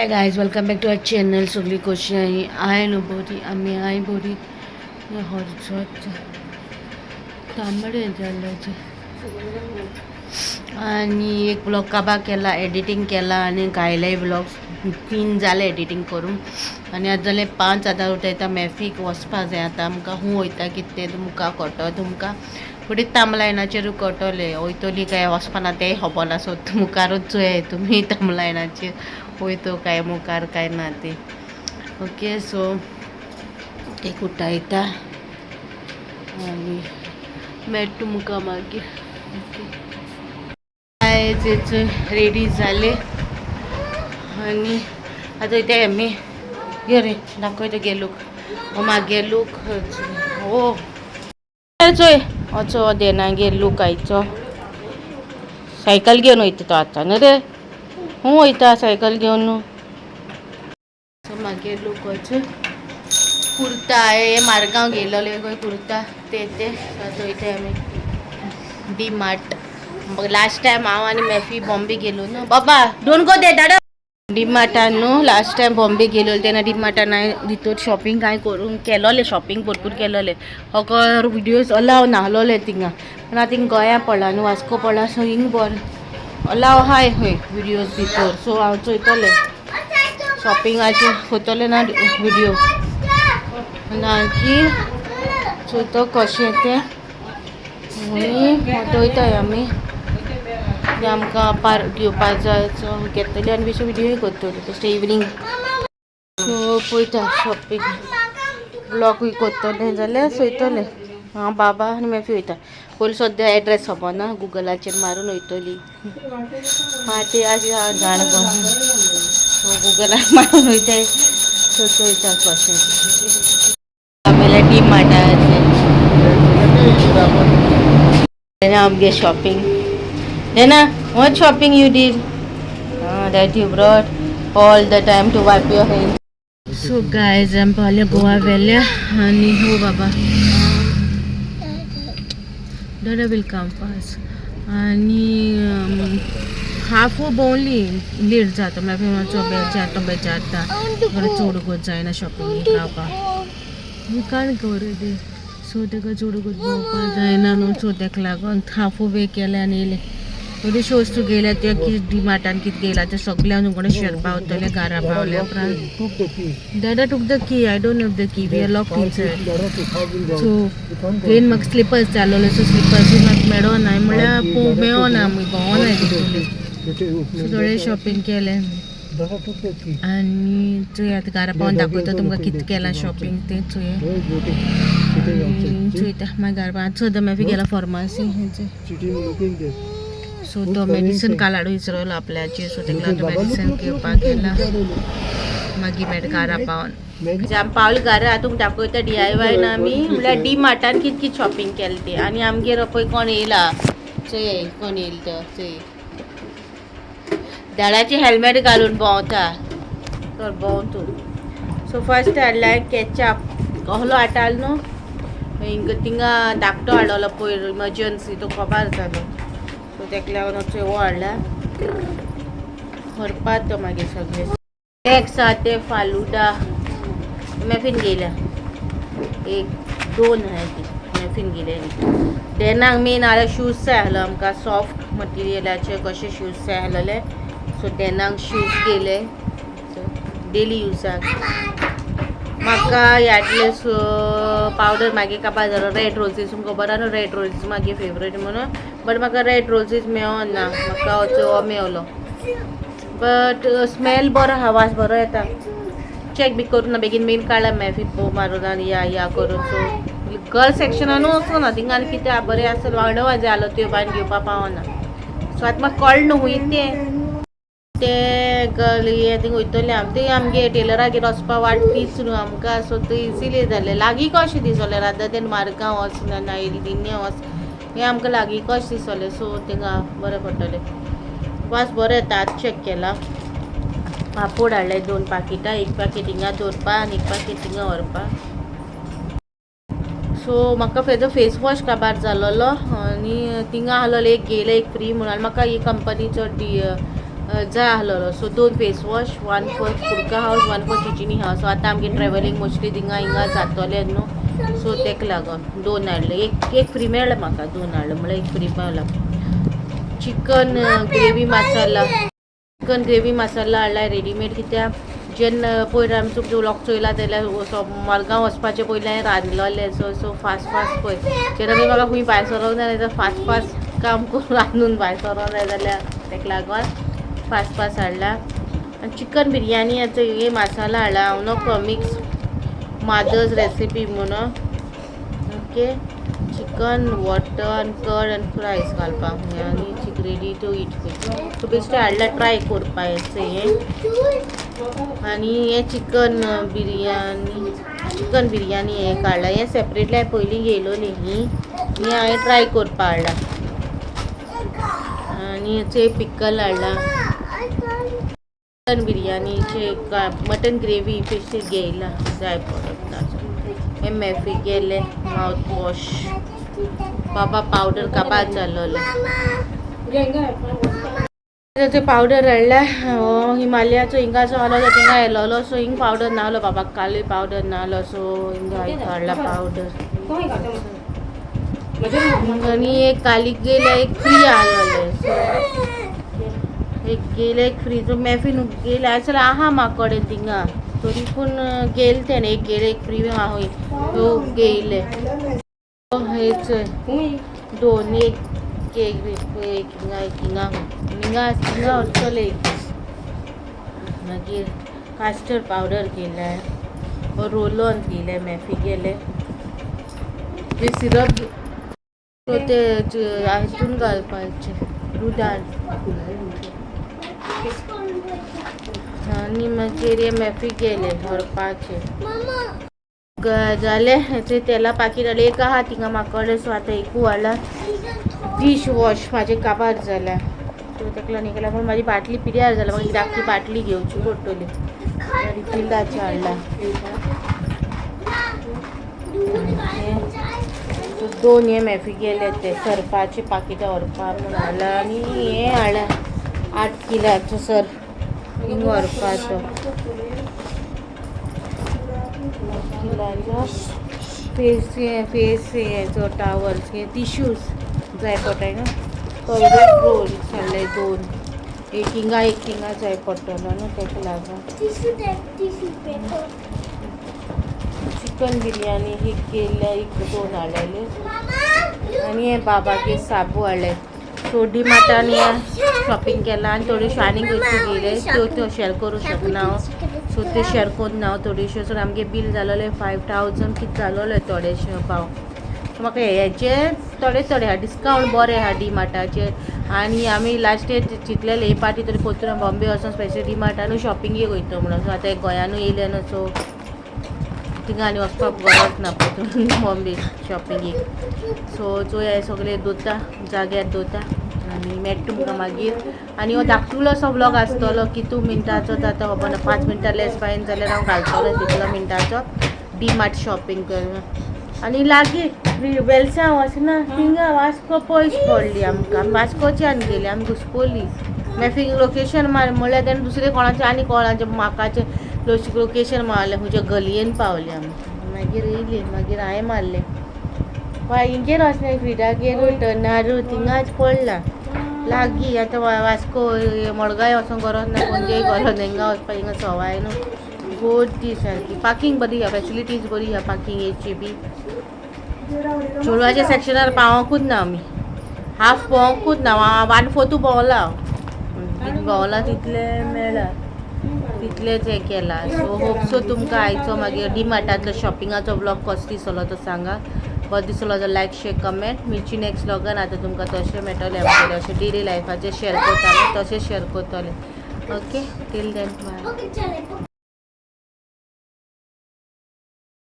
Hi guys, welcome back to our channel. सगळी कशी आहे? आहे न्हू बरी? आमी हाय बरी. हरसत तांबडे जाल्ल्याचे आणि एक ब्लॉग काबा केला, एडिटींग केला आणि गायले ब्लॉग. 3 जाले एडिटींग करून आनी आतां जाले 5. आतां उठयता, मॅफीक वचपा जाय आतां आमकां. हूं वयता कितें तें तुमकां कळटलें. तुमकां फुडें तामलायनाचेर कळटलें वयतली काय वचपाना तेंय खबर ना. सो मुखारूच चोयाय तुमी तामलायनाचेर वयतो काय मुखार काय ना ते. ओके, सो ते उठायता आनी मेळटा तुमकां मागीर. ओके गायज, रेडी जाले आनी आतां वयताय आमी. यो रे, दाखयता गे लूक. हो मागे लूक हो. चोय, असो देनागे लूक आयचो. सायकल घेवन वयता तो आतां न्हू रे? हूं वयता सायकल घेवन. सो मागीर लूक कुर्ता हे मारगांव गेलेले खंय कुर्ता ते ते. सो आतां वयताय आमी डी मार्ट. लास्ट टायम हांव आनी मॅफी बॉम्बे गेलो न्हू बाबा, don't go de Dada. D मार्टान न्हू लास्ट टायम बॉम्बे गेलो तेन्ना डी मार्टान हांवें भितर शॉपिंग कांय करूंक केलोलें, शॉपिंग भरपूर केलोलें. होको विडियोज अलाव नाहलोले थिंगा, पूण आतां थिंग गोंया पडला न्हू, वास्को पडला, सो हिंग बरें अलाव आहाय खंय विडियोज भितर. सो हांव चोयतलें शॉपिंगाचे करतलें ना विडियो, मागीर चोयतो कशें तें. आनी आतां वयताय आमी. ते आमकां पार घेवपा जाय, सो घेतली आनी बेश्टे विडियोय करतली तशें इवनींग. सो पळयता, शॉपिंग ब्लॉगूय करतलें जाल्यार चोयतलें. हांव, बाबा आनी मॅफी वयता. पयलीं सद्या एड्रेस खबर ना, गुगलाचेर मारून वयतली. माती आसा जाण कोण, सो गुगलार मारून वयताय. सो चोयता कशें. आमेले डी मार्टाचे आमगे shopping. Dena, what shopping you did? That you brought all the time to wipe your hands. So guys, आमी पावले गोवा वेल्या आनी हो बाबा, दादा will come fast. आनी हाफ भोंवली, लेट जाता म्हळ्यार मातसो बेजार तो बेजारता. बरें, चड वगत जायना शॉपिंगेक रावपाक. You can't go already. So ताका चड वगत भोंवपाक जायना न्हू, सो ताका लागून हाफ वे केलें आनी येयलें. थोड्यो वस्तू गेल्या त्यो की डिमार्टान कितें गेला ते सगळें हांव तुमकां शेअर पावतलें घरा पावल्या उपरांत. Took the key. Dada took the key. I don't have the key. We are locked inside. Dada took how will go? So You can't go. घेन म्हाका स्लिपर्स जालोले, सो स्लिपर्सूय म्हाका मेळोना, म्हळ्यार मेळोना, आमी भोंवना तितूंतले. सो थोडें शॉपिंग केलें. Dada took the key. आनी चोय, आतां घरा पावन दाखयता तुमकां कितें केलां शॉपिंग तें. चोय. Where is waiting? Sitting outside. See? चोयता मागीर घरा पावन. सद्दां मागीर गेला pharmacy. Sitting looking there. So तो मेडिसन काल हाडून विसरलो आपल्याचेर, सो तेका लागून मेडिसन घेवपाक गेला. मागीर मेळटा घरा पावन. आमी पावले घरा, तुमकां दाखयता डीआयवाय ना आमी, म्हळ्यार डी मार्टान कित कित शॉपिंग केलें तें. आनी आमगेर पळय कोण येयला, चोय कोण येयला तो. चोय, दादाचे हेल्मेट घालून भोंवता तर भोंव तूं. सो फर्स्ट हाडला केचप. कहलो हाडटालो न्हू हिंगा, थिंगा धाकटो हाडलो पयर इमर्जन्सी, तो खबर जालो. सो तेका लागून हो हाडला. व्हरपा तो मागीर सगळे एक आसा ते फालुडा मॅफीन गेल्या. एक दोन आहाय ती मॅफीन गेलेली. देनाक मेन हाल्यार शूज जाय आहलो आमकां, सॉफ्ट मटिरियलाचे कशे शूज जाय आहलेले. सो देनाक शूज गेले डेली युजाक. म्हाका याडले पावडर मागीर काबार जालो. रेड रोजीस तुमकां खबर आहा न्हू, रेड रोजीस मागीर फेवरेट म्हणून, बट म्हाका रेड रोजीस मेळना, म्हाका हो मेवलो. बट स्मेल बरो आहा, वास बरो येता. चॅक बी करून ना, बेगीन बेगीन काडला मॅफी पो मारून आनी या या करून. सो गर्ल्स सेक्शनानू वचना, थिंगा आनी कितें बरें आसत वांगडा जालो त्यो बायन घेवपा पावना. सो आतां म्हाका कळ्ळें न्हू खूंय तें तें गर्ल हें. थिंगा वयतलें आमी, थंय आमगे टेलरागेर वचपा वाट तीच न्हू आमकां. सो थंय इजिली जालें, लागीं कशें दिसलें रादर देन मारगांव वच ना दिन्ने वच, हें आमकां लागीं कशें दिसलें. सो थिंगा बरें पडटलें, वास बरो येता. आतां चॅक केला. पापोड हाडले दोन पाकिटां, एक पाकीट हिंगा दवरपा आनी एक पाकीट थिंगा व्हरपा. सो म्हाका हेजो फेस वॉश काबार जालोलो आनी थिंगा आहलोलो एक घेयले एक फ्री म्हणून. आनी म्हाका ही कंपनीचो डी जाय आसलेलो. सो दोन face wash, one for Kudka house, one for Chichini house. So आतां आमगे ट्रॅवलिंग मोस्टली थिंगा हिंगा जातोलें न्हू, सो तेका लागोन दोन हाडले. एक एक फ्री मेळ्ळें म्हाका. दोन हाडले म्हळ्यार एक फ्री मेळ्ळा. Chicken gravy masala, chicken gravy masala हाडला रेडीमेड, कित्याक जेन्ना पयर आमी तुमचो व्लॉग चोयला जाल्यार मडगांव वचपाचें पयलीं हांवें रांदलोलें. सो सो फास्ट फास्ट पळय जेन्ना तुमी म्हाका खंय भायर सरोंक जाय जाल्यार फास्ट फास्ट काम करून रांदून भायर सरोंक जाय जाल्यार तेका लागून फास्ट फास्ट हाडला. आनी चिकन बिरयानी हे मसाला हाडला. हांव नको मिक्स मादर्स रेसिपी म्हणून. ओके, चिकन, वॉटर आनी कर्ड आनी रायस घालपाक आनी रेडी टू ईट. सो बेश्टें हाडला ट्राय करपाचें हें. आनी हें चिकन बिरयानी, चिकन बिरयानी हें काडलां. हें सेपरेटली हांवें पयलीं घेयलोली ही. ही हांवें ट्राय करपा हाडला. आनी हेचे पिकल हाडला. मटन बिरयानीचे, मटन ग्रेवी बेश्टें घेयला, जाय पडत ना. हे मॅफी गेले मावथ वॉश. बाबा, पावडर काबार जालोले. ते पावडर हाडल्या हिमालयाचो. हिंगाचो आहलो, थिंगा येयलोलो. सो हिंग पावडर नाहलो बाबाक, कालूय पावडर नाहलो. सो हिंगा हाडला पावडर. आनी एक कालीक गेले एक फ्री आहलोले. सो एक गेले एक फ्री. सो मॅफीन गेले आसल्यार आहा म्हाका कडेन थिंगा, तरी पूण गेले तेणें एक गेले एक फ्री आहा सो गेले हेच दोन. एक एक एक हिंगा, एक हिंगा, हिंगा हिंगा वचतले एक दीस. मागीर कास्टर्ड पावडर केलाय, रोल ऑन केले, मॅफी गेले ते सिरप. सो ते हितून घालपाचे दुदान. आनी मागीर हे मॅफी गेले व्हरपाचे जालें. ते तेला पाकीट हाडलें. एक आहा थिंगा म्हाका कडेन. सो आतां एकू हाडला. डीश वॉश म्हाजे काबार जाल्या, सो तेका लागून एक लागून म्हाजी बाटली पिड्यार जाल्या. मागीर धाकटी बाटली घेवची पडटली. रिफिलाचे हाडला. हे दोन हे मॅफी गेले ते सर्फाचे पाकिटां व्हरपाक म्हणून हाडला. आनी हे हाडला 8 किलाचो सर्फ हिंग व्हरपाचो किलाचो. फेस फेस हेचो टावल्स, हे टिश्यूज जाय पडटाय न्हू. टॉयलेट रोल्स हाडले दोन, एक हिंगा एक हिंगा जाय पडटलो न्हू तेका लागून. Tissue paper. चिकन बिरयानी ही केल्या एक दोन हाडलेले. आनी हे बाबागे साबू हाडले. सो डीमार्टान शॉपिंग केला आनी थोड्योश्यो आनीक गोश्टी घेयले, त्यो त्यो शेअर करूं शकना हांव. सो त्यो शेअर करून हांव थोड्योश्यो. सो आमगे बील जालोलें 5000 कितें जालोलें थोडेशें पाव. सो म्हाका हेचे थोडे थोडे आहा डिस्कावंट बरें आहा डीमार्टाचेर. आनी आमी लास्ट इयर चिंतलेलें हे पाटी तरी परतून बॉम्बे वचोन स्पेशल डीमार्टानूय शॉपिंगेक वयतो म्हणून. सो आतां गोंयानूय येयलें न्हू, सो थिंगा आनी वचपाक गरज ना परतून बॉम्बे शॉपिंगेक. सो चोया, हे सगळे दवरता जाग्यार दवरता आनी मेळटा तुमकां मागीर. आनी हो धाकटुलो असो व्लॉग आसतलो, कितू मिनटाचो तो आतां खबर ना. 5 मिनटां लेस पायन जाल्यार हांव घालतलो तितलो मिनटाचो डीमार्ट शॉपिंग कर. आनी लागीं वेलसांव वचना, थिंगा वास्को पयस पडली आमकां. आमी वास्कोच्यान गेली, आमी घुसपोली. मागीर लोकेशन मार म्हणल्यार तेणें दुसरे कोणाचें आनी कोणाचें म्हाकाचें लोकेशन मारलें, खंयच्या गलयेन पावली आमी. मागीर येयली, मागीर हांवें मारलें हिंगेर वचना, फ्रिडागेर टर्नारू थिंगाच पडला लागीं. आतां वास्को मडगांव वचोंक गरज ना, पणजेय गरज ना. हिंगा वचपाक हिंगा सवाय न्हू गोड सारकी. पार्किंग बरी आहा, फेसिलिटीज बरी आहा पार्किंगेची बी. चेडवाच्या सेक्शनार पावोंकूच ना आमी, हाफ भोंवकूच ना, वन फोर्थू भोंवला हांव. भोंवला तितले मेळ्ळा, तितलेंच हें केलां. सो होप सो तुमकां आयचो मागीर डीमार्टांतलो शॉपिंगाचो व्लॉग कसो दिसलो तो सांगा. बरो दिसलो जाल्यार लायक, शेअर, कमेंट. मिरची नेक्स्ट व्लॉगान. आतां तुमकां तशें मेळटलें आमगेलें अशें डेली लायफाचें शेअर करतालें तशें शेअर करतलें. Okay, till then, bye. Okay, चले.